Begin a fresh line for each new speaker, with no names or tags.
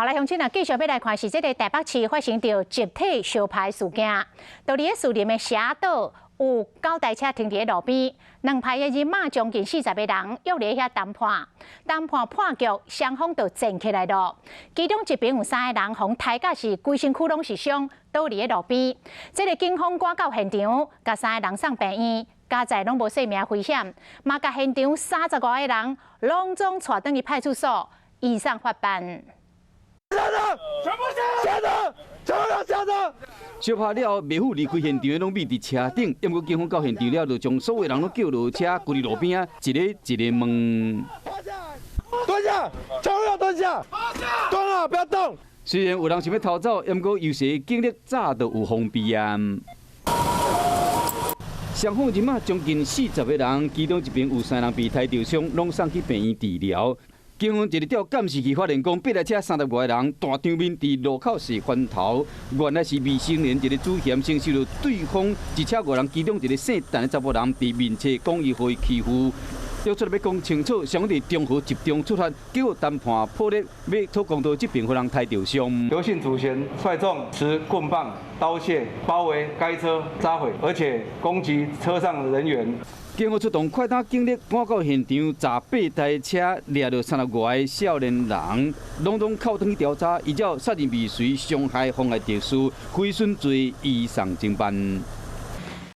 好來，鄉親啊，繼續欲來看是這个台北市發生著集體相拍事件。佇咧士林的社道有九台車停佇咧路邊，兩派的人馬將近40個人約佇遐談判，談判破局，雙方就戰起來囉。其中一邊有三個人，予刣甲是規身軀攏是傷，倒佇咧路邊。這个警方趕到現場，共三个人送病院，佳哉攏無性命危險，嘛共現場35個人攏總帶轉去派出所，移送法辦。
下車！全部下車！全部下車！
相拍了後，袂赴離開現場的攏覕佇車頂，毋過警方到現場了，就將所有人攏叫落車，規佇路邊仔，一个一个問。
蹲下！全部要蹲下！蹲好，不要動。
雖然有人想欲逃走，毋過優勢警力早就有防備啊。雙方人馬將近40個人，其中一邊有三人被刣著傷，攏送去病院治療。警方一日調監視器發現，講八台車30外人大場面佇路口是翻頭，原來是未成年一个主嫌先受著對方一車五人，其中一个姓陳的查埔人佇面冊講伊予伊欺負，約出來欲講清楚，雙方佇中和集中出發，結果談判破裂，欲討公道這邊予人刣著傷。
劉姓主嫌率眾持棍棒、刀械包圍該車砸毀，而且攻擊車上人員。
警方出動快打警力趕到現場，18台車掠著35個少年人，攏總扣轉去調查，依照殺人未遂、傷害妨礙秩序、毀損罪移送偵辦。